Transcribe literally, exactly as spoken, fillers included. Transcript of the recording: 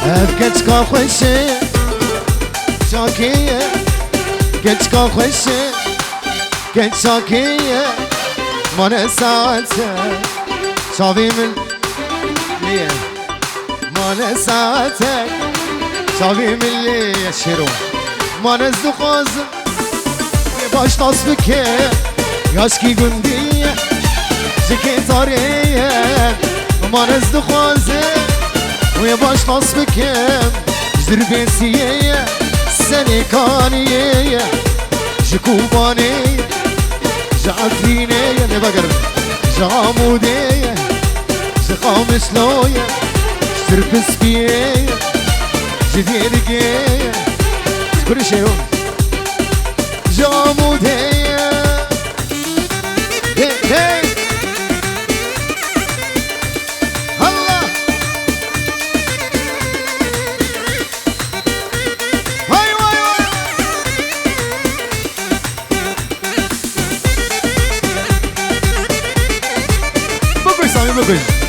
Ev keçka xweş e, çakê ye. Keçka xweş e, keç çakê ye. Mane saete, çavê min lê ye. Mane saete, çavê min lê ye şêro. Mane ez dixwazim wê baş nas bike. Yaşkî gundî ye, ji kê tarê ye. Mane ez dixwazim wê baş nas bikim. Ji Dirbêsiyê ye, Serêkaniyê ye, ji Kobanê ye, ji Efrînê ye, lê vegerin, ji Amûdê ye, ji Qamişlo ye, ji Tirpiskiyê ye, ji Dêrikê ye. Kurişê yo. Ji Amûdê ye. Hey, hey. Allah. Vay, vay, vay. Bıkış Sami, bıkış.